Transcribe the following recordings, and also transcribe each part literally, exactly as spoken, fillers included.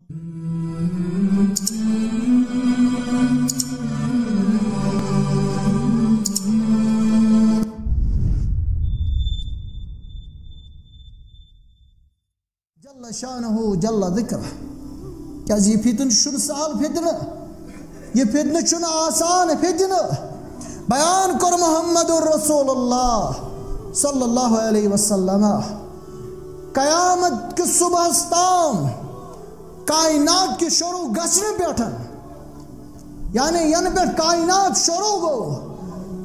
جل شانہ جل ذکرہ۔ کیازِ یہِ فتنہٕ چھُنہٕ سہل فتنہٕ، یہِ فتنہٕ چھُنہٕ آسان فتنہٕ۔ بیان کوٚر محمد رسول اللہ صلی اللہ علیہ وسلم، قیامت کِس صبحس تام کائنات کہِ شروع گژھنہٕ پٮ۪ٹھ، یعنی ینہٕ پٮ۪ٹھ کائنات شروع گوٚو،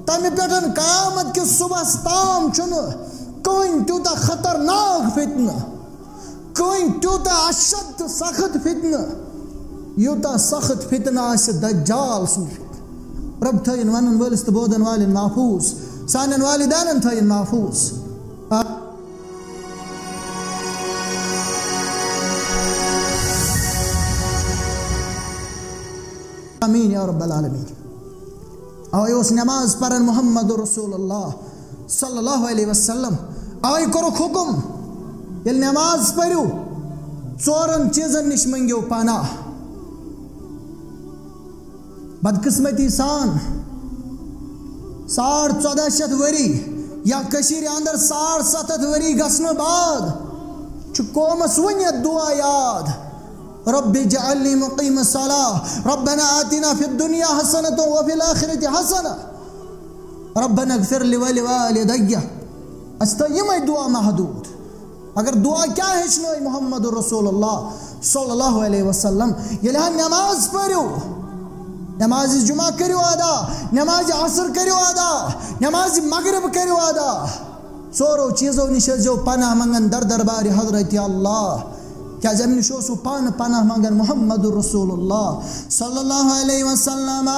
تمہِ پٮ۪ٹھ قیامت کِس صبحس تام چھُنہٕ کٕہٕنۍ تیوٗتاہ خطرناک فتنہٕ، کٕہٕنۍ تیوٗتاہ اشد تہٕ سخت فتنہٕ، یوٗتاہ سخت فتنہٕ آسہِ دجال سُنٛد فتنہٕ۔ رب تھٲیِن ونن وٲلِس تہٕ بوزن والٮ۪ن محفوظ، سانٮ۪ن والدینن تھٲیِن محفوظ۔ آمین یا رب العالمین۔ اوے اوس نماز پران محمد رسول اللہ صلی اللہ علیہ وسلم۔ اوے کوٚرُکھ حکم، ییٚلہِ نماز پٔرِو، ژورن چیٖزن نِش مٔنگِو پناہ۔ بدقسمتی سان، ساڑ ژۄدہ شیٚتھ ؤری یا کٔشیٖرِ اندر ساڑ ستھ ہتھ ؤری گژھنہٕ بعد چھُ قومس وُنہِ یہِ دعا یاد، رب اجعلنی مقیم الصلاة، ربنا آتنا فی الدنیا حسنة وفی الآخرة حسنة، ربنا اغفر لی ولوالدی۔ اَسہِ تھٲو یِمے دعا محدوٗد۔ مگر دعا کیٛاہ ہیٚچھنٲے محمد رسول اللہ صلی اللہ علیہ وسلم؟ ییٚلہِ ہا نماز پٔرِو، نماز جمعہ کٔرِو ادا، نماز عصر کٔرِو ادا، نماز مغرب کٔرِو ادا، ژورو چیٖزو نِش ٲسۍزیو پناہ منٛگان در دربارِ حضرت اللہ۔ کیٛازِ اَمہِ نِش اوسوٕ پانہٕ پناہ منٛگان محمد رسول اللہ صلی اللہ علیہ وسلم۔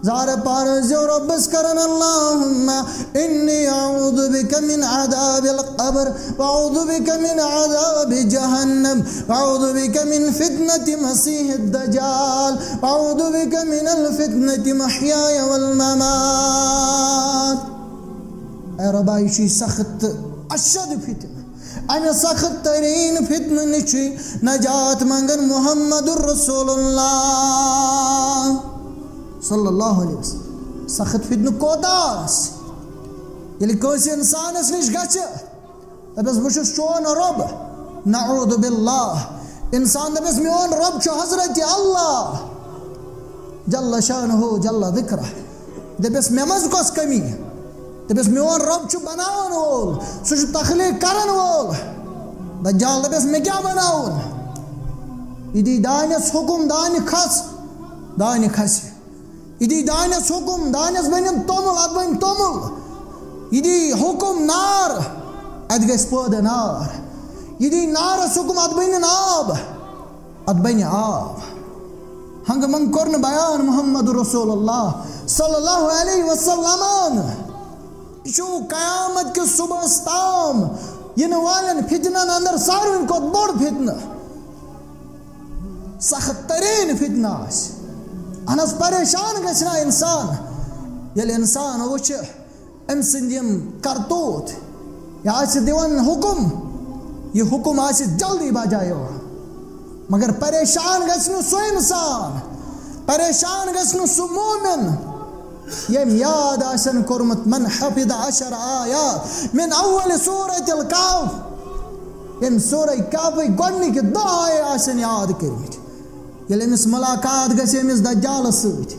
زارٕ پار ٲسۍزیو رۄبس کران، اللہم انی اعوذ بک من عذاب القبر، واعوذ بک من عذاب جہنم، واعوذ بک من فتنة مسیح الدجال، واعوذ بک من الفتنة محیای والممات۔ اے رۄبا، یہِ چھُے سخت تہٕ اشد فتنہٕ۔ امہِ سخت ترین فتنہٕ نِش چھُے نجات منٛگان محمد رسول اللہ صلی اللہ علیہ وسلم۔ سخت فتنہٕ کوتاہ آسہِ؟ ییٚلہِ کٲنٛسہِ انسانس نِش گژھِ، دپٮ۪س، "بہٕ چھُس چون رۄب"، نعوذ باللہ۔ انسان دپٮ۪س، "میون رۄب چھُ حضرت اللہ جل شانہ جل ذکرہ"۔ دپٮ۪س، "مےٚ منٛز کۄس کٔمی؟" دپٮ۪س، "میون رۄب چھُ بناون وول، سُہ چھُ تخلیق کرن وول۔" دجال دپٮ۪س، "مےٚ کیٛاہ بناوُن؟" یہِ دی دانٮ۪س حُکُم، دانہِ کھس، دانہِ کھسہِ۔ یہِ دی دانٮ۪س حُکُم، دانٮ۪س بنن توٚمُل، اتھ بنہِ توٚمُل۔ یہِ دی حُکُم نار، اتھ گژھِ پٲدٕ نار۔ یہِ دی نارس حُکُم، اتھ بنن آب، اتھ بنہِ آب۔ ہنگہٕ منگہٕ کوٚر نہٕ بیان محمد رسول اللہ صلی اللہ علیہ وسلمن۔ یہِ چھُ قیامت کِس صبحس تام یِنہٕ والٮ۪ن فتنن اندر ساروٕے کھۄتہٕ بوٚڑ فتنہٕ، سخت ترین فتنہٕ آسہِ۔ اہن حظ، پریشان گژھِ نا انسان، ییٚلہِ انسان وٕچھِ أمۍ سٕنٛدۍ یِم کرتوت، یہِ آسہِ دِوان حُکُم، یہِ حُکُم آسہِ جلدی بجا یِوان۔ مگر پریشان گژھِ نہٕ سُہ انسان، پریشان گژھِ نہٕ سُہ مومن، ییٚمۍ یاد آسن کوٚرمُت من حفظ عشر آیات من اول سورة الکہف، ییٚمۍ سورہ کہفٕکۍ گۄڈنِکۍ دہ آیے آسن یاد کٔرمٕتۍ۔ ییٚلہِ أمِس مُلاقات گژھِ أمِس دجالس سۭتۍ،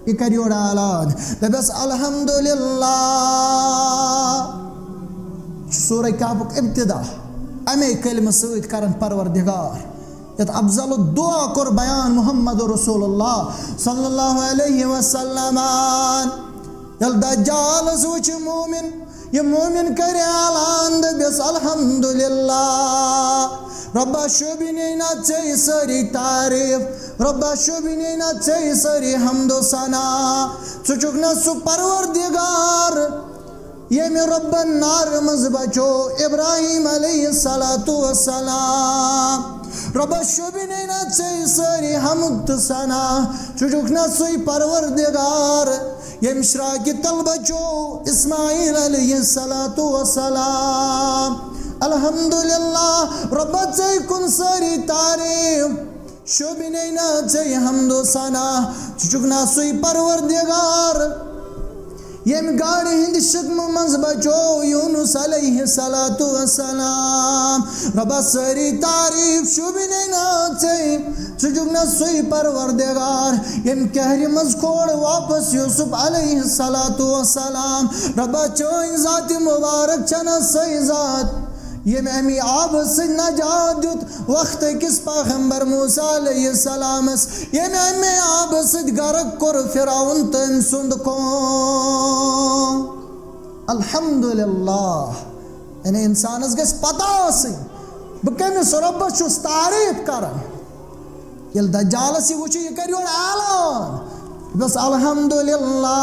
یہِ کرِ یورٕ اعلان، دپٮ۪س، "الحمدللہ"۔ چھُ سورہ کہفُک ابتدا امے کلمہٕ سۭتۍ کران پروردگار۔ یتھ افضل الدعا کوٚر بیان محمد رسول اللہ صلی اللہ علیہ وسلم۔ ییٚلہِ دجالس وٕچھِ مومن، یہِ مومن کرِ اعلان، دپٮ۪س، "الحمدللہ، رۄبا شوبِنے نا ژے سٲری تعریف، رۄبا شوبِنے نا ژے سٲری حمد و ثنا۔ ژٕ چھُکھ نا سُہ پروردگار، ییٚمہِ رۄبن نارٕ منٛز بچو ابراہیم علیہ الصلوۃ والسلام؟ رۄبا شوبِنے نا ژے سٲری حمد تہٕ ثنا؟ ژٕ چھُکھ نا سُے پروردگار، ییٚمہِ شراکہِ تل بچو اسماعیل علیہ الصلوۃ والسلام؟ الحمدللہ، رۄبا ژے کُن سٲری تعریف۔" شوبِنے نا ژے حمد و ثنا، ژٕ چھُکھ نا سُے پروردگار ییٚمہِ گاڈٕ ہٕنٛدِ شِکمہٕ منٛز بچو یونس علیہ الصلوۃ والسلام۔ رۄبا سٲری تعریٖف شوبِنے نا ژے، ژٕ چھُکھ نا سُے پروردگار ییٚمہِ قہرِ منٛز کھول واپس یوسف علیہ الصلوۃ والسلام۔ رۄبا چٲنۍ ذاتِ مبارک چھنا سۄے ذات ییٚمہِ اَمی آبہٕ سۭتۍ نجات دیُت وقت أکِس پیغمبر موسیٰ علیہ السلامس، ییٚمہِ اَمہِ آبہٕ سۭتۍ غرق کوٚر فرعون تہٕ أمۍ سُنٛد قوم۔ الحمدللہ، یعنی انسانس گژھِ پتہ آسٕنۍ بہٕ کٔمِس رۄبس چھُس تعریٖف کران۔ ییٚلہِ دجالس یہِ وٕچھِ، یہِ کرِ یورٕ اعلان، بس الحمدللہ۔